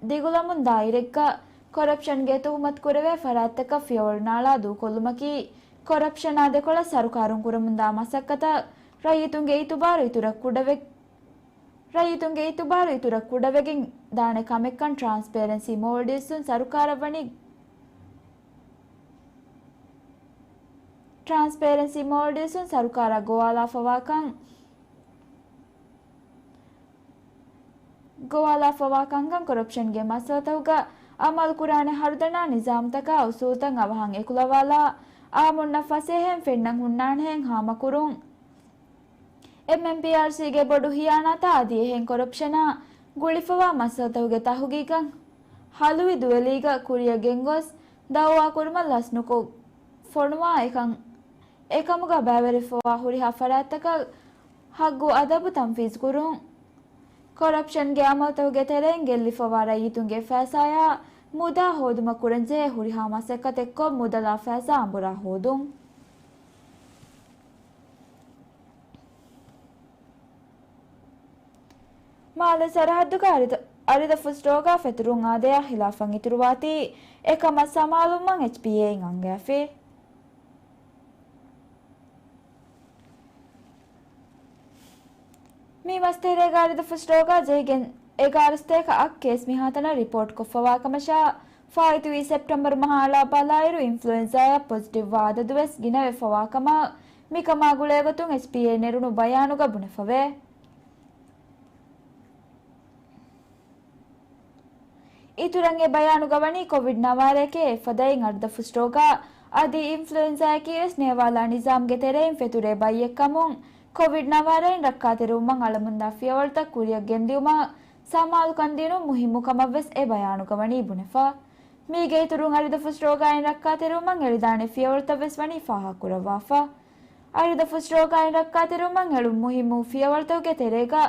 ދިގުލަމުން ދާއިރެއްގަ ކޮރަޕްޝަންގެ ތުހުމަތު ކުރެވޭ ފަރާތްތަކަށް ފިޔަވަޅު ނާޅާ ދޫކޮށްލުމަކީ، ކޮރަޕްޝަނާ ދެކޮޅަށް ސަރުކާރުން ކުރަމުންދާ މަސައްކަތަށް ރައްޔިތުންގެ އިތުބާރު އިތުރަށް ކުޑަވެ-، ރައްޔިތުންގެ އިތުބާރު އިތުރަށް ކުޑަވެގެން ދާނެ ކަމެއްކަން ޓްރާންސްޕޭރެންސީ މޯލްޑިވްސުން ސަރުކާރަށް ވަނީ، ޓްރާންސްޕޭރެންސީ މޯލްޑިވްސުން ސަރުކާރަށް ގޮވާލާފަވާކަން، ގޮވާލާފަވާ ކަންކަން ކޮރަޕްޝަންގެ މައްސަލަތަކުގަ އަމަލުކުރާނެ ހަރުދަނާ ނިޒާމްތަކާ އުސޫލްތައް އަވަހަށް އެކުލަވާލާ، އާއްމުންނަށް ފަސޭހައިން ފެންނަން ހުންނާނެހެން ހާމަކުރުން. އެމްއެމްޕީއާރްސީގެ ބޮޑު ހިޔާނާތާ އަދި އެހެން ކޮރަޕްޝަނާ ގުޅިފަވާ މައްސަލަތަކުގެ ތަހުގީގަށް ހަލުވި ދުވެލީގަ ކުރިއަށް ގެންގޮސް ދައުވާކުރުމަށް ލަސްނުކޮށް ފޮނުވާ އެކަން، އެކަމުގަ ބައިވެރިފަވާ ހުރިހާ ފަރާތްތަކަށް ހައްގު އަދަބު ތަންފީޒުކުރުން. ކޮރަޕްޝަންގެ އަމަލުތަކުގެ ތެރެއިން ގެއްލިފަވާ ރައްޔިތުންގެ ފައިސާޔާ މުދާ ހޯދުމަށް ކުރަންޖެހޭ ހުރިހާ މަސައްކަތެއްކޮށް، މުދަލާ ފައިސާ އަނބުރާ ހޯދުން. މާލެ ސަރަހައްދުގަ އަރިދަ، އަރިދަފުށް ޑްރޯގާ ފެތުރުން އާދަޔާ ހިލާފަށް އިތުރުވާތީ، އެކަމަށް ސަމާލުވުމަށް އެޗްޕީއޭއިން އަންގައިފި. މި މަސްތެރޭގަ އަރިދަފުށް ޑްރޯގާ ޖެހިގެން އެގާރަ ސަތޭކަ އަށް ކޭސް މިހާތަނަށް ރިޕޯޓް ކޮށްފަވާ ކަމަށާ، ފާއިތުވި ސެޕްޓެމްބަރު މަހާ އަޅާ ބަލާއިރު އިންފްލުއެންޒާއަށް ޕޮޒިޓިވް ވާ އަދަދުވެސް ގިނަވެފަވާ ކަމަށް، މިކަމާ ގުޅޭގޮތުން އެޗްޕީއޭ ނެރުނު ބަޔާނުގަ ބުނެފަވޭ. އިތުރަށް އެ ބަޔާނުގަ ވަނީ ކޮވިޑް ނަވާރައެކޭ އެއްފަދައިން އަރިދަފުށް ޑްރޯގާ އަދި އިންފްލުއެންޒާއަކީވެސް ނޭވާލާ ނިޒާމްގެ ތެރެއިން ފެތުރޭ ބައްޔެއްކަމުން، ކޮވިޑް ނަވާރައިން ރައްކާތެރިވުމަށް އަޅަމުންދާ ފިޔަވަޅުތައް ކުރިއަށް ގެންދިއުމަށް ސަމާލުކަން ދިނުން މުހިއްމު ކަމަށްވެސް އެ ބަޔާނުގަ ވަނީ ބުނެފަ. މީގެ އިތުރުން އަރިދަފުށް ޑްރޯގާއިން ރައްކާތެރިވުމަށް އެޅިދާނެ ފިޔަވަޅުތައްވެސް ވަނީ ފާހަގަކުރައްވާފަ. އަރިދަފުށް ޑްރޯގާއިން ރައްކާތެރިވުމަށް އެޅުން މުހިއްމު ފިޔަވަޅުތަކުގެ ތެރޭގަ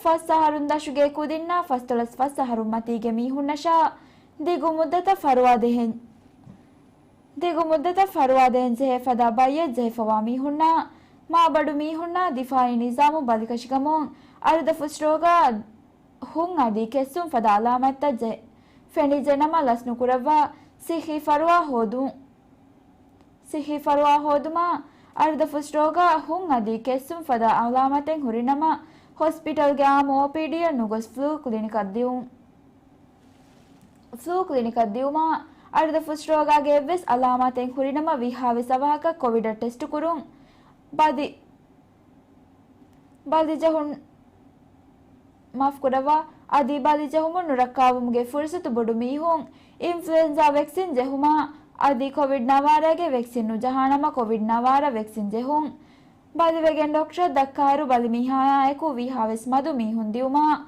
ފަސް އަހަރުން ދަށުގެ ކުދިންނާ ފަސްދޮޅަސް ފަސް އަހަރުން މަތީގެ މީހުންނަށާ ދިގު މުއްދަތަށް ފަރުވާ ދޭހެން، ދިގު މުއްދަތަށް ފަރުވާ ދޭން ޖެހޭ ފަދަ ބައްޔެއް ޖެހިފަވާ މީހުންނާ، މާބަނޑު މީހުންނާ ދިފާއީ ނިޒާމު ބަލިކަށިކަމުން އަރިދަފުށް ޑްރޯގާ ހުން އަދި ކެއްސުން ފަދަ އަލާމަތްތައް ޖެ، ފެނިއްޖެނަމަ ލަސްނުކުރައްވާ ސިއްހީ ފަރުވާ ހޯދުން. ސިއްހީ ފަރުވާ ހޯދުމަށް އަރިދަފުށް ޑްރޯގާ ހުން އަދި ކެއްސުން ފަދަ އަލާމަތެއް ހުރިނަމަ، ހޮސްޕިޓަލްގެ އާއްމު އޯޕީޑީއަށް ނުގޮސް ފްލޫ ކްލިނިކަށް ދިއުން. ފްލޫ ކްލިނިކަށް ދިއުމަށް އަރިދަފުށް ޑްރޯގާގެ އެއްވެސް އަލާމާތެއް ހުރިނަމަ ވީހާވެސް އަވަހަކަށް ކޮވިޑަށް ޓެސްޓު ކުރުން. ބަލި، ބަލިޖެހުން، މާފުކުރައްވާ، އަދި ބަލިޖެހުމުން ނުރައްކާވުމުގެ ފުރުސަތު ބޮޑު މީހުން އިންފްލުއެންޒާ ވެކްސިން ޖެހުމަށް އަދި ކޮވިޑް ނަވާރައިގެ ވެކްސިން ނުޖަހާނަމަ ކޮވިޑް ނަވާރަ ވެކްސިން ޖެހުން. ބަލިވެގެން ޑޮކްޓަރަށް ދައްކާއިރު ބަލިމީހާއާއެކު ވީހާވެސް މަދު މީހުން ދިއުމަށް،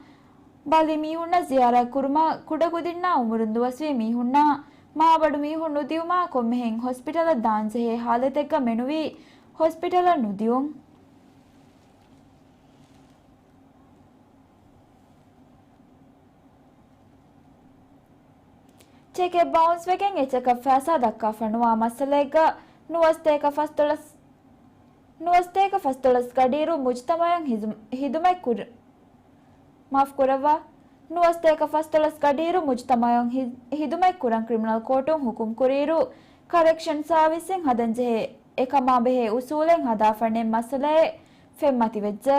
ބަލި މީހުންނަށް ޒިޔާރަތް ކުރުމަށް ކުޑަކުދިންނާ އުމުރުން ދުވަސްވީ މީހުންނާ މާބަނޑު މީހުން ނުދިއުމަށް ކޮންމެހެން ހޮސްޕިޓަލަށް ދާންޖެހޭ ހާލަތެއްގަ މެނުވީ ހޮސްޕިޓަލަށް ނުދިއުން. ޗެކެއް ބައުންސްވެގެން އެ ޗެކަށް ފައިސާ ދައްކާފަ ނުވާ މައްސަލައެއްގަ ނުވަސްތޭކަ ފަސްދޮޅަސް، ނުވަސްތޭކަ ފަސްދޮޅަސް ގަޑިއިރު މުޖުތަމަޢުން ހިޒު، ހިދުމަތް ކުރ، މާފުކުރައްވާ، ނުވަސްތޭކަ ފަސްދޮޅަސް ގަޑިއިރު މުޖުތަމަޢުން ހި، ހިދުމަތް ކުރަން ކްރިމިނަލް ކޯޓުން ހުކުމް ކުރިއިރު، ކަރެކްޝަން ސާވިސްއިން ހަދަންޖެހޭ އެކަމާބެހޭ އުސޫލެއް ހަދާފަ ނެތް މައްސަލައެއް ފެންމަތިވެއްޖެ.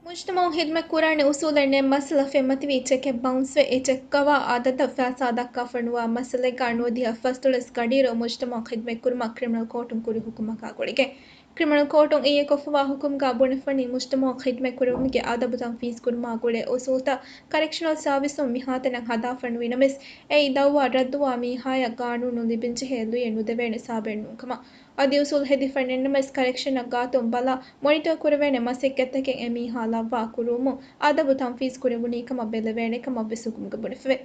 މުޖުތަމަޢުން ހިދުމަތް ކުރާނެ އުސޫލެއް ނެތް މައްސަލަ ފެންމަތިވީ، ޗެކެއް ބައުންސްވެ، އެ ޗެކް ކަވާ އަދަދަށް ފައިސާ ދައްކާފަ ނުވާ މައްސަލައެއްގަ ނުވަދިހަ ފަސްދޮޅަސް ގަޑިއިރު މުޖުތަމަޢުން ޚިދުމަތް ކުރުމަށް ކްރިމިނަލް ކޯޓުން ކުރި ހުކުމަކާ ގުޅިގެން. ކްރިމިނަލް ކޯޓުން އިއްޔެ ކޮށްފަވާ ހުކުމްގަ ބުނެފަނީ، މުޖުތަމަޢުން ޚިދުމަތް ކުރެވުމުގެ އަދަބު ތަންފީޒު ކުރުމާ ގުޅޭ އުސޫލްތައް ކަރެކްޝަނަލް ސާވިސުން މިހާތަނަށް ހަދާފަ ނުވި ނަމަވެސް، އެއީ ދައުވާ ރައްދުވާ މީހާޔަށް ގާނޫނުން ލިބިންޖެހޭ ލުޔެއް ނުދެވޭނެ ސަބަބެއް ނޫންކަމަށް. އަދި އުސޫލް ހެދިފަ ނެތްނަމަވެސް، ކަރެކްޝަނަށް ގާތުން ބަލާ، މޮނިޓަ ކުރެވޭނެ މަސައްކަތްތަކެއް އެ މީހާ ލައްވާ ކުރުވުމުން އަދަބު ތަންފީޒު ކުރެވުނީ ކަމަށް ބެލެވޭނެ ކަމަށް ވެސް ހުކުމުގަ ބުނެފަވޭ.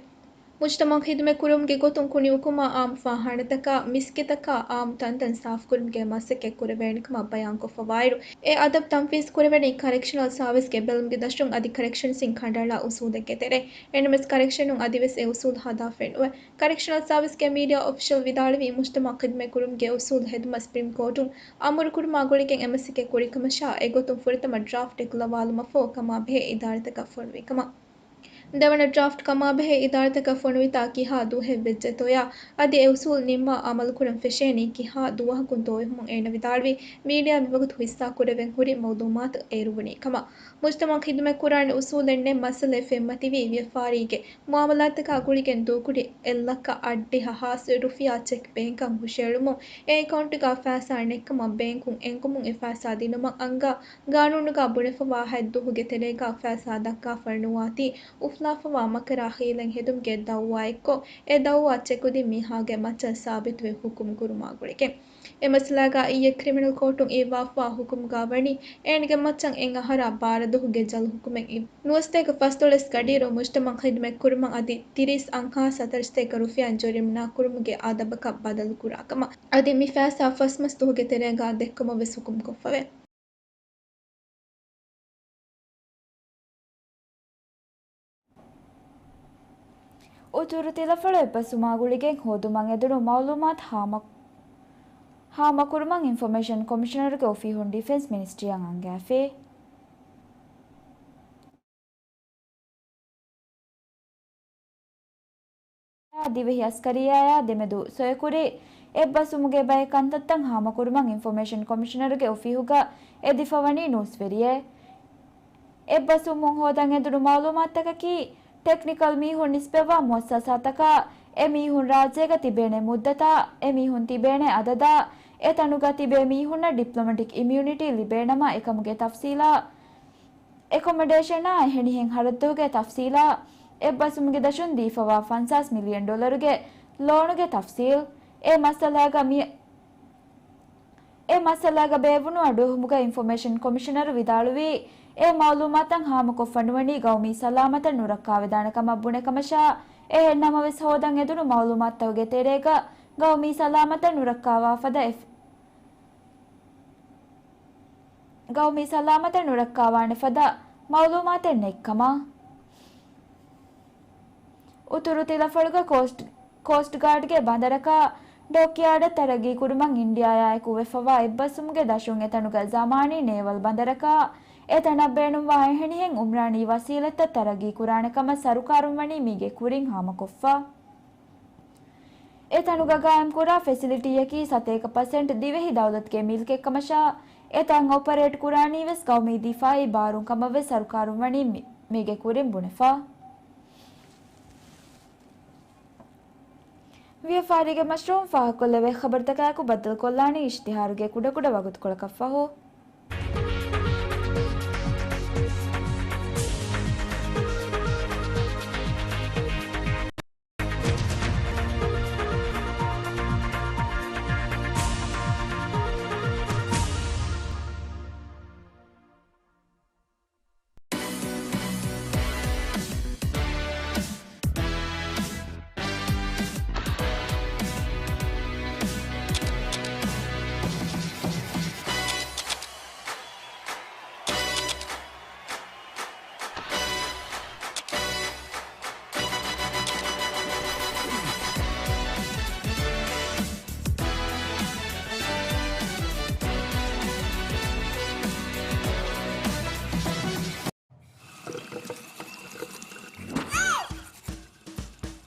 މުޖުތަމަޢުން ޚިދުމަތް ކުރުމުގެ ގޮތުން ކުނި އުކުމާ އާއްމު ފާޚާނަތަކާ، މިސްކިތަކާ އާއްމު ތަންތަން ސާފުކުރުމުގެ މަސައްކަތް ކުރެވޭނެ ކަމަށް ބަޔާންކޮށްފަވާއިރު، އެ އަދަބު ތަންފީޒު ކުރެވެނީ ކަރެކްޝަނަލް ސާވިސްގެ ބެލުމުގެ ދަށުން އަދި ކަރެކްޝަންސްއިން ކަނޑައަޅާ އުސޫލެއްގެ ތެރޭ. އެނަމަވެސް، ކަރެކްޝަނުން އަދިވެސް އެ އުސޫލް ހަދާފައެއް ނުވޭ. ކަރެކްޝަނަލް ސާވިސްގެ މީޑިއާ އޮފިޝަލް ވިދާޅުވީ، މުޖުތަމަޢުން ޚިދުމަތް ކުރުމުގެ އުސޫލް ހެދުމަށް ސްޕްރީމް ކޯޓުން އަމުރު ކުރުމާ ގުޅިގެން އެ މަސައްކަތް ކުރިކަމަށާ، އެގޮތުން ފުރަތަމަ ޑްރާފްޓް އެކުލަވާލުމަށްފަހު ކަމާބެހޭ އިދާރާތަކަށް ފޮނުވި ކަމަށް. ދެވަނަ ޑްރާފްޓް ކަމާބެހޭ އިދާރަތަކަށް ފޮނުވިތާ ކިހާ ދުވަހެއް ވެއްޖެތޯޔާ، އަދި އެ އުސޫލް ނިންމާ އަމަލުކުރަން ފެށޭނީ ކިހާ ދުވަހަކުންތޯ އެހުމުން އޭނަ ވިދާޅުވީ، މީޑިއާ މިވަގުތު ހިއްސާ ކުރެވެން ހުރި މައުލޫމާތު އޭރުވުނީ ކަމަށް. މުޖްތަމަޢަށް ޚިދުމަތް ކުރާނެ އުސޫލެއް ނެތް މައްސަލައެއް ފެންމަތިވީ، ވިޔަފާރީގެ މުއާމަލާތަކާ ގުޅިގެން ދޫކުރި އެއްލައްކަ އަށްޑިހަ ހާސް ރުފިޔާ ޗެކް ބޭންކަށް ހުށައެޅުމުން، އެ އެކައުންޓުގަ ފައިސާ ނެތްކަމަށް ބޭންކުން އެންގުމުން އެ ފައިސާ ދިނުމަށް އަންގާ ގާނޫނުގަ ބުނެފަވާ ހަތް ދުވަހުގެ ތެރޭގަ ފައިސާ ދައްކާފަ ނުވާތީ، އުފުލާފަވާ މަކަރާ ހީލަތް ހެދުމުގެ ދައުވާއެއްކޮށް، އެ ދައުވާ ޗެކުދިން މީހާގެ މައްޗަށް ސާބިތުވެ ހުކުމް ކުރުމާ ގުޅިގެން. އެ މައްސަލާގަ އިއްޔެ ކްރިމިނަލް ކޯޓުން އިއްވާފަވާ ހުކުމުގަ ވަނީ، އޭނަގެ މައްޗަށް އެއް އަހަރާ ބާރަ ދުވަހުގެ ޖަލު ހުކުމެއް އިވި. ނުވަސަތޭކަ ފަސްދޮޅަސް ގަޑިއިރު މުޖްތަމަޢަށް ޚިދުމަތް ކުރުމަށް އަދި ތިރީސް އަށް ހާސް ހަތަރު ސަތޭކަ ރުފިޔާ ޖުރިމަނާ ކުރުމުގެ އަދަބަކަށް ބަދަލުކުރާ ކަމަށް އަދި މި ފައިސާ ފަސް މަސް ދުވަހުގެ ތެރޭގަ ދެއްކުމަށް ވެސް ހުކުމް ކޮށްފަވޭ. އުތުރު ތިލަފަޅު އެއްބަސްވުމާ ގުޅިގެން ހޯދުމަށް އެދުނު މައުލޫމާތު ހާމަ، ހާމަކުރުމަށް އިންފޮމޭޝަން ކޮމިޝަނަރުގެ އޮފީހުން ޑިފެންސް މިނިސްޓްރީއަށް އަންގައިފި. ދިވެހި އަސްކަރިއްޔާއާ ދެމެދު ސޮއެކުރި އެއްބަސްވުމުގެ ބައެއް ކަންތައްތައް ހާމަކުރުމަށް އިންފޮމޭޝަން ކޮމިޝަނަރުގެ އޮފީހުގަ އެދިފަވަނީ ނޫސްވެރިއެއް. އެއްބަސްވުމުން ހޯދަން އެދުނު މައުލޫމާތުތަކަކީ، ޓެކްނިކަލް މީހުން ނިސްބަތްވާ މުއައްސަސާތަކާ، އެ މީހުން ރާއްޖޭގަ ތިބޭނެ މުއްދަތާ، އެ މީހުން ތިބޭނެ އަދަދާ، އެ ތަނުގަ ތިބޭ މީހުންނަށް ޑިޕްލޮމެޓިކް އިމިއުނިޓީ ލިބޭނަމަ އެކަމުގެ ތަފްސީލާ، އެކޮމޮޑޭޝަނާ އެހެނިހެން ހަރަދުތަކުގެ ތަފްސީލާ، އެއްބަސްވުމުގެ ދަށުން ދީފަވާ ފަންސާސް މިލިއަން ޑޮލަރުގެ ލޯނުގެ ތަފްސީލް، އެ މައްސަލާގަ މި، އެ މައްސަލާގަ ބޭއްވުނު އަޑުއެހުމުގަ އިންފޮމޭޝަން ކޮމިޝަނަރު ވިދާޅުވީ، އެ މައުލޫމާތަށް ހާމަކޮށްފަ ނުވަނީ ގައުމީ ސަލާމަތަށް ނުރައްކާވެދާނެ ކަމަށް ބުނެ ކަމަށާ، އެހެން ނަމަވެސް ހޯދަން އެދުނު މައުލޫމާތުތަކުގެ ތެރޭގަ ގައުމީ ސަލާމަތަށް ނުރައްކާވާ ފަދަ އެ ގައުމީ ސަލާމަތަށް ނުރައްކާވާނެ ފަދަ މައުލޫމާތެއް ނެތްކަމަށް. އުތުރު ތިލަފަޅުގަ ކޯސްޓް، ކޯސްޓް ގާޑްގެ ބަނދަރަކާ ޑޮކްޔާޑަށް ތަރައްގީ ކުރުމަށް އިންޑިއާއާއެކު ވެފަވާ އެއްބަސްވުމުގެ ދަށުން އެތަނުގަ ޒަމާނީ ނޭވަލް ބަނދަރަކާ އެތަނަށް ބޭނުންވާ އެހެނިހެން އުމްރާނީ ވަސީލަތްތައް ތަރައްގީ ކުރާނެ ކަމަށް ސަރުކާރުން ވަނީ މީގެ ކުރިން ހާމަކޮށްފަ. އެތަނުގަ ގާއިމްކުރާ ފެސިލިޓީއަކީ ސަތޭކަ ޕަސެންޓް ދިވެހި ދައުލަތުގެ މިލްކެއްކަމަށާ، އެތަން އޮޕަރޭޓް ކުރާނީވެސް ގައުމީ ދިފާއީ ބާރުން ކަމަށްވެސް ސަރުކާރުން ވަނީ މި، މީގެ ކުރިން ބުނެފަ. ވިޔަފާރީގެ މަޝްރޫޢުން ފާހަގަކޮށްލެވޭ ޚަބަރުތަކާއެކު ބައްދަލުކޮށްލާނީ އިޝްތިހާރުގެ ކުޑަކުޑަ ވަގުތުކޮޅަކަށްފަހު.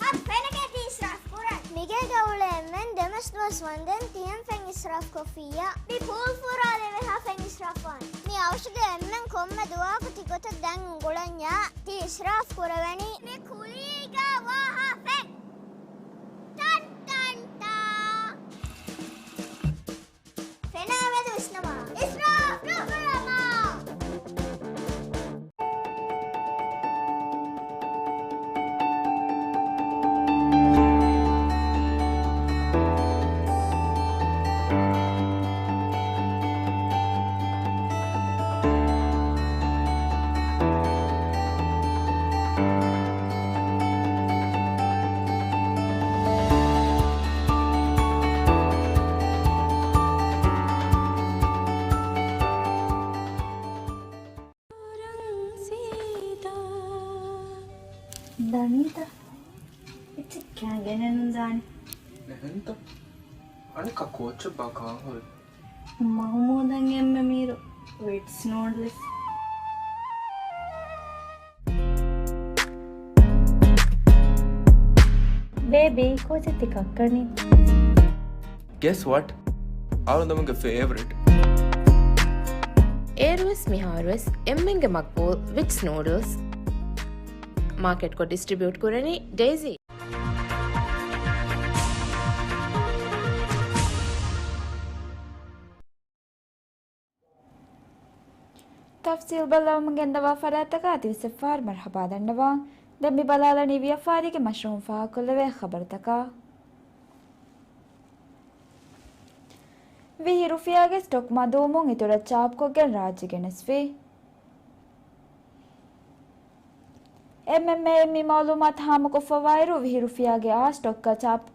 އަދި ފެނަކޭ ތި އިސްރާފް ކުރަން. މިގޭގަ އުޅޭ އެންމެން ދެމަސް ދުވަސް ވަންދެން ތިހެން ފެން އިސްރާފް ކޮށްފިއްޔާ. މި ޕޫލް ފުރާލެވޭހާ ފެން އިސްރާފް ވާން. މި އަވަށުގެ އެންމެން ކޮންމެ ދުވަހަކު ތި ގޮތަށް ދެން އުނގުޅަންޏާ. ތި އިސްރާފް ކުރެވެނީ. މި ކުލީގަ ވާހާ ފެން. ޓަން ޓަން ޓާ. ފެނާ މެދު ވިސްނަމާ. އިސްރާފް ނުކުރަމާ. ދަނީތަ؟ އެއްޗެއް ކާ ގެނެއްނުދާނެ. އެހެންތަ؟ އަނެއްކާ ކޯއްޗެއްބާ ކާން ހުރީ؟ މަހުމޫދަށް އެންމެ މީރު ވިޓްސް ނޫޑްލްސް. ބޭބީ، ކޯޗެއް ތި ކައްކަނީ؟ Guess what? އަޅުގަނޑުގެ ފޭވަރިޓް. އޭރުވެސް މިހާރުވެސް އެންމެންގެ މަގްބޫލް ވިޓްސް ނޫޑްލްސް މާކެޓްކޮށް ޑިސްޓްރިބިއުޓް ކުރަނީ ޑޭޒީ. ތަފްސީލް ބައްލަވަމުން ގެންދަވާ ފަރާތްތަކާ ތިވިސް އެއްފަހަރު މަރުޙަބާ ދަންނަވާ. ދެން މި ބަލާލަނީ ވިޔަފާރީގެ މަޝްރޫޢުން ފާހަގަކޮށްލެވޭ ޚަބަރުތަކާ. ވިހި ރުފިޔާގެ ސްޓޮކް މަދުވުމުން އިތުރަށް ޗާޕްކޮށްގެން ރާއްޖެ ގެނެސްފި. އެމްއެމްއޭއިން މި މައުލޫމާތު ހާމަކޮށްފަވާއިރު، ވިހި ރުފިޔާގެ އާ ސްޓޮކްގަ ޗާޕް،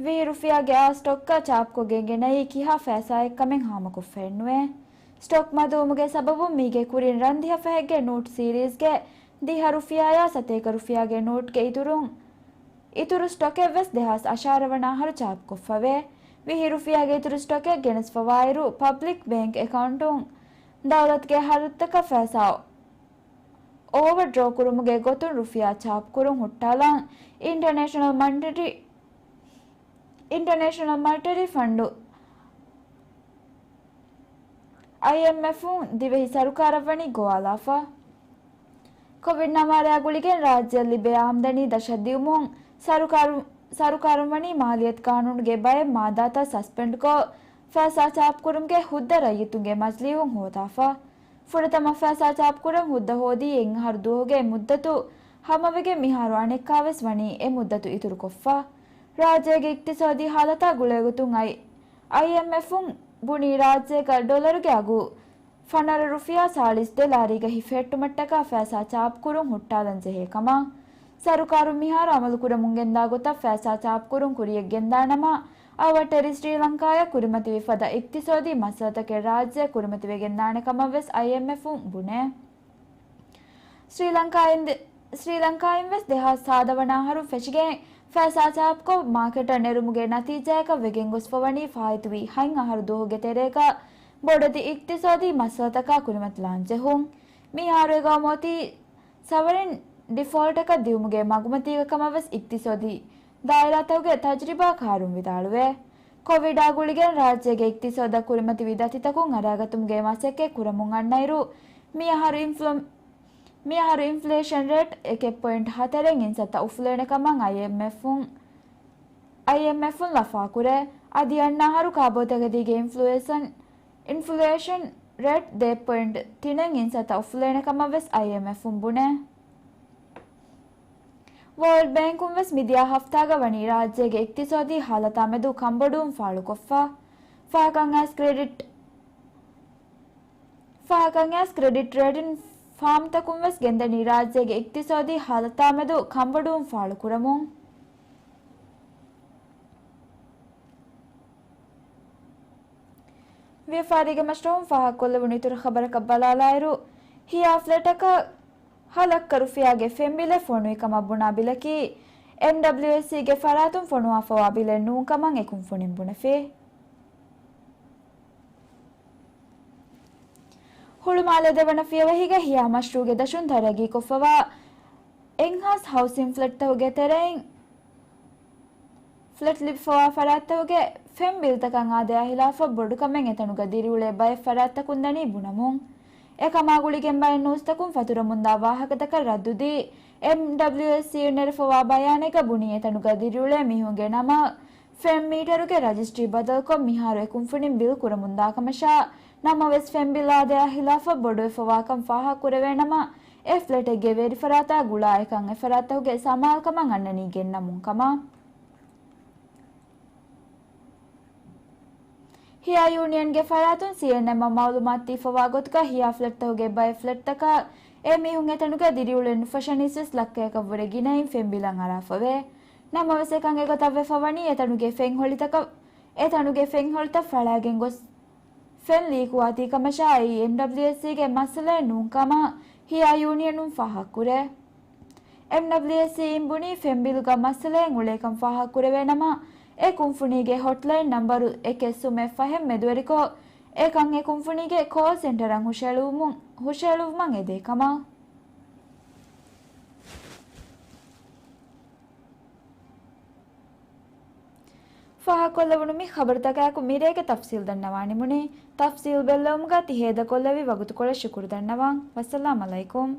ވިހި ރުފިޔާގެ އާ ސްޓޮކްގަ ޗާޕްކޮށްގެން ގެނައީ ކިހާ ފައިސާއެއްކަމެއް ހާމަކޮށްފައެއްނުވޭ. ސްޓޮކް މަދުވުމުގެ ސަބަބުން މީގެ ކުރިން ރަން ދިހަ ފަހެއްގެ ނޯޓް ސީރީޒްގެ ދިހަ ރުފިޔާޔާ ސަތޭކަ ރުފިޔާގެ ނޯޓްގެ އިތުރުން، އިތުރު ސްޓޮކެއް ވެސް ދެހާސް އަށާރަ ވަނަ އަހަރު ޗާޕްކޮށްފަވޭ. ވިހި ރުފިޔާގެ އިތުރު ސްޓޮކެއް ގެނެސްފަވާއިރު، ޕަބްލިކް ބޭންކް އެކައުންޓުން ދައުލަތުގެ ހަރަދުތަކަށް ފައިސާ އޯވަރ ޑްރޯ ކުރުމުގެ ގޮތުން ރުފިޔާ ޗާޕްކުރުން ހުއްޓާލަން އިންޓަރނޭޝަނަލް މަނިޓަރީ، އިންޓަރނޭޝަނަލް މަނިޓަރީ ފަންޑު، އައިއެމްއެފުން ދިވެހި ސަރުކާރަށް ވަނީ ގޮވާލާފަ. ކޮވިޑް ނައު މާރަޔާ ގުޅިގެން ރާއްޖެއަށް ލިބޭ އާމްދަނީ ދަށަށް ދިއުމުން ސަރުކާރު، ސަރުކާރުން ވަނީ މާލިޔަތު ޤާނޫނުގެ ބައެއް މާއްދާތައް ސަސްޕެންޑްކޮށް، ފައިސާ ޗާޕްކުރުމުގެ ހުއްދަ ރައްޔިތުންގެ މަޖިލީހުން ހޯދާފަ. ފުރަތަމަ ފައިސާ ޗާޕްކުރަން ހުއްދަ ހޯދީ އެއް އަހަރު ދުވަހުގެ މުއްދަތު ހަމަވެގެން މިހާރު އަނެއްކާވެސް ވަނީ އެ މުއްދަތު އިތުރުކޮށްފަ. ރާއްޖޭގެ އިޤްތިޞާދީ ހާލަތާ ގުޅޭގޮތުން އައި، އައިއެމްއެފުން ބުނީ ރާއްޖޭގަ ޑޮލަރުގެ އަގު ފަނަރަ ރުފިޔާ ސާޅީސް ދެ ލާރީގަ ހިފެހެއްޓުމަށްޓަކާ ފައިސާ ޗާޕްކުރުން ހުއްޓާލަން ޖެހޭ ކަމަށް. ސަރުކާރުން މިހާރު އަމަލުކުރަމުން ގެންދާ ގޮތަށް ފައިސާ ޗާޕްކުރުން ކުރިޔަށް ގެންދާނަމަ، އަވަށްޓެރި ސްރީލަންކާޔަށް ކުރިމަތިވި ފަދަ އިޤްތިޞާދީ މައްސަލަތަކެއް ރާއްޖެއަށް ކުރިމަތިވެގެންދާނެ ކަމަށް ވެސް އައިއެމްއެފުން ބުނޭ. ސްރީލަންކާއިން ދެ، ސްރީލަންކާއިން ވެސް ދެހާސް ސާދަ ވަނަ އަހަރުން ފެށިގެން ފައިސާ ޗާޕްކޮށް މާކެޓަށް ނެރުމުގެ ނަތީޖާއަކަށް ވެގެން ގޮސްފަވަނީ ފާއިތުވި ހަތް އަހަރު ދުވަހުގެ ތެރޭގަ ބޮޑެތި އިޤްތިޞާދީ މައްސަލަތަކާ ކުރިމަތިލާން ޖެހުން. މިހާރު އެ ގައުމު އޮތީ ސަވަރިން ޑިފޯލްޓަކަށް ދިއުމުގެ މަގުމަތީގަ ކަމަށް ވެސް އިޤްތިޞާދީ ދާއިރާތަކުގެ ތަޖްރިބާކާރުން ވިދާޅުވޭ. ކޮވިޑާ ގުޅިގެން ރާއްޖޭގެ އިޤްތިޞާދަށް ކުރިމަތިވި ދަތިތަކުން އަރާގަތުމުގެ މަސައްކަތް ކުރަމުން އަންނައިރު، މިއަހަރު އިންފްލު، މިއަހަރު އިންފްލޭޝަން ރޭޓް އެކެއް ޕޮއިންޓް ހަތަރެއް އިންސައްތަ އުފުލޭނެ ކަމަށް އައިއެމްއެފުން، އައިއެމްއެފުން ލަފާކުރޭ. އަދި އަންނަ އަހަރު ކާބޯތަކެތީގެ އިންފްލުއޭޝަން، އިންފްލޭޝަން ރޭޓް ދެ ޕޮއިންޓް ތިނެއް އިންސައްތަ އުފުލޭނެ ކަމަށް ވެސް އައިއެމްއެފުން ބުނޭ. ވޯލްޑް ބޭންކުން ވެސް މިދިޔަ ހަފްތާގަ ވަނީ ރާއްޖޭގެ އިޤްތިޞާދީ ހާލަތާ މެދު ކަންބޮޑުވުން ފާޅުކޮށްފަ. ފަހަކަށް އައިސް ކްރެޑިޓް، ފަހަކަށް އައިސް ކްރެޑިޓް ރޭޓިން ފާމްތަކުން ވެސް ގެންދަނީ ރާއްޖޭގެ އިޤްތިޞާދީ ހާލަތާ މެދު ކަންބޮޑުވުން ފާޅުކުރަމުން. ވިޔަފާރީގެ މަޝްރޫޢުން ފާހަގަކޮށްލެވުނު އިތުރު ޚަބަރަކަށް ބަލާލާއިރު، ހިޔާ ފްލެޓަކަށް ހަ ލައްކަ ރުފިޔާގެ ފެންބިލެއް ފޮނުވި ކަމަށް ބުނާ ބިލަކީ، އެމްޑަބްލިއުއެސްސީގެ ފަރާތުން ފޮނުވާފަވާ ބިލެއް ނޫން ކަމަށް އެ ކުންފުނިން ބުނެފި. ހުޅުމާލޭ ދެވަނަ ފިޔަވަހީގަ ހިޔާ މަޝްރޫޢުގެ ދަށުން ތަރައްގީކޮށްފަވާ އެންހާންސް ހައުސިން ފްލެޓްތަކުގެ ތެރެއިން، ފްލެޓް ލިބިފަވާ ފަރާތްތަކުގެ ފެން ބިލްތަކަށް އާދަޔާ ހިލާފަށް ބޮޑުކަމެއް އެތަނުގަ ދިރިއުޅޭ ބައެއް ފަރާތްތަކުން ދަނީ ބުނަމުން. އެކަމާ ގުޅިގެން ބައެއް ނޫސްތަކުން ފަތުރަމުންދާ ވާހަކަތަކަށް ރައްދުދީ، އެމްޑަބްލިއުއެސްސީއިން ނެރެފަވާ ބަޔާނެއްގަ ބުނީ އެތަނުގަ ދިރިއުޅޭ މީހުންގެ ނަމަށް ފެން މީޓަރުގެ ރަޖިސްޓްރީ ބަދަލުކޮށް، މިހާރު އެ ކުންފުނިން ބިލް ކުރަމުންދާކަމަށާ، ނަމަވެސް ފެން ބިލް އާދަޔާ ހިލާފަށް ބޮޑުވެފަވާކަން ފާހަގަކުރެވޭނަމަ، އެ ފްލެޓެއްގެ ވެރިފަރާތާ ގުޅާ އެކަން އެ ފަރާތްތަކުގެ ސަމާލުކަމަށް އަންނަނީ ގެންނަމުން ކަމަށް. ހިޔާ ޔޫނިއަންގެ ފަރާތުން ސީއެންއެމަށް މައުލޫމާތު ދީފަވާ ގޮތުގަ، ހިޔާ ފްލެޓްތަކުގެ ބައެއް ފްލެޓްތަކަށް އެ މީހުން އެތަނުގަ ދިރިއުޅެން ނުފަށަނީސްވެސް ލައްކަޔަކަށްވުރެ ގިނައިން ފެން ބިލަށް އަރާފަވޭ. ނަމަވެސް އެކަން އެގޮތަށް ވެފަވަނީ އެތަނުގެ ފެން ހޮޅިތަކަށް، އެތަނުގެ ފެން ހޮޅިތައް ފަޅާގެން ގޮސް ފެން ލީކުވާތީ ކަމަށާ، އެއީ އެމްޑަބްލިއުއެސްސީގެ މައްސަލައެއް ނޫން ކަމަށް ހިޔާ ޔޫނިއަނުން ފާހަގަކުރޭ. އެމްޑަބްލިއުއެސްސީއިން ބުނީ ފެން ބިލުގަ މައްސަލައެއް އުޅޭކަން ފާހަގަކުރެވޭނަމަ، އެ ކުންފުނީގެ ހޮޓްލައިން ނަންބަރު އެކެއް ސުމެއް ފަހެއް މެދުވެރިކޮށް، އެކަން އެ ކުންފުނީގެ ކޯލް ސެންޓަރަށް ހުށައެޅުވުމުން، ހުށައެޅުވުމަށް އެދޭ ކަމަށް. ފާހަގަކޮށްލެވުނު މި ޚަބަރުތަކާއެކު މިރޭގެ ތަފްސީލް ދަންނަވާނެ ބުނޭ. ތަފްސީލް ބެއްލެވުމުގަ ތި ހޭދަކޮށްލެވި ވަގުތުކޮޅަށް ޝުކުރު ދަންނަވަން. ވައްސަލާމް ޢަލައިކުމް.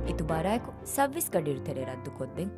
އިތުބާރާއެކު ސައުވީސް ގަޑިއިރު ތެރޭ ރައްދުކޮށްދޭން.